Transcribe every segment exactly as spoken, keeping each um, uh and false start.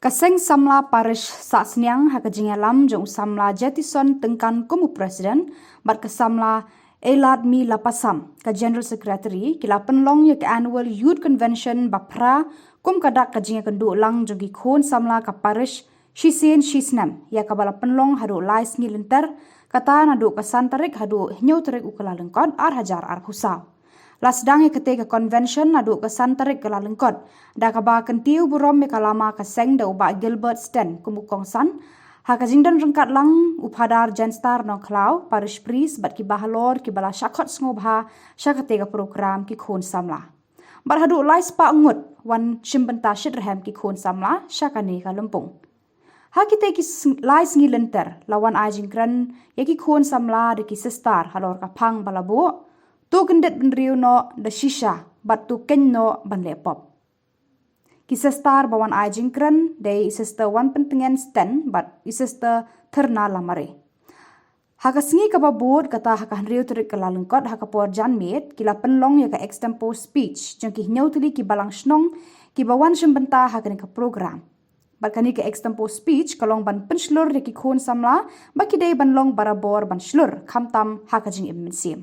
Ka Seng Samla Parish Sahsniang ha ka jingïalam jong u Samla Jetison Tyngkan kum u President bad ka Samla Eiladmi Lapasam ka General Secretary ki la pynlong ïa ka Annual Youth Convention ba phra kum ka dak ka jingïakynduh lang jong ki khun samla ka Parish shisien shisnem ïa kaba la pynlong haduh lai sngi lynter, kata naduh ka san tarik haduh hynñiew tarik u Kyllalyngkot ar hajar arphew saw. La sdang ïa katei ka convention naduh ka san tarik Kyllalyngkot da kaba kyntiew burom ïa ka lama ka seng da u Bah Gilbert Sten kum u kongsan. Ha ka jingdon ryngkat lang u Phadar Jenstar Nongkhlaw, Parish Priest bad kiba halor kiba la shah khot sngewbha sha katei ka program ki khun samla. Bad haduh lai spah ngut wan shim bynta shitrhem ki khun samla sha kane ka lympung. Ha kitei ki sng- lai sngi lynter la wan ai jingkren ïa ki khun samla da ki sister halor ka phang ba la buh, to kyndit bynriew noh da shisha bad to keiñ noh ban leh pop. Ki sister ba wan ai jingkren dei i Sister Wanpyntngen Sten bad i Sister Thyrna Lamare. Ha ka sngi kaba bud, kata ha ka hynriew tarik Kyllalyngkot, ha ka por janmiet ki la pynlong ïa ka extempore speech jong ki hynñiew tylli ki balang shnong kiba wan shim bynta ha kane ka program. Bad kane ka extempore speech ka long ban pynshlur ïa ki khun samla ba ki dei ban long barabor ban shlur khamtam ha ka jingim mynsiem.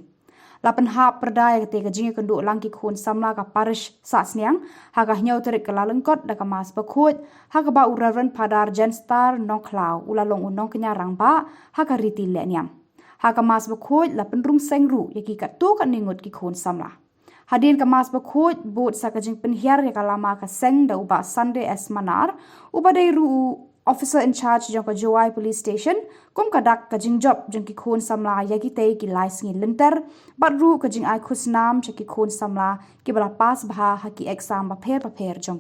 La pynhap pyrda ïa katei ka jingïakynduh lang ki khun samla ka Parish Sahsniang ha ka hynñiew tarik Kyllalyngkot da ka Mass Bakhuid, ha kaba u Reverend Phadar Jenstar Nongkhlaw u la long u nongkñia rangbah ha ka riti lehniam. Ha ka Mass Bakhuid la pynrung seng ruh ïa ki katto katne ngut ki khun samla. Hadien ka Mass Bakhuid bud sa ka jingpynhiar ïa ka lama ka seng da u Bah Sunday S Manar, uba dei ruh u Officer in Charge jong ka Jowai Police Station, kum ka dak ka jingjop jong ki khun samla ïa kitei ki lai sngi lynter, bad ruh ka jingai khusnam sha ki khun samla kiba la pass bha ha ki exam bapher bapher jong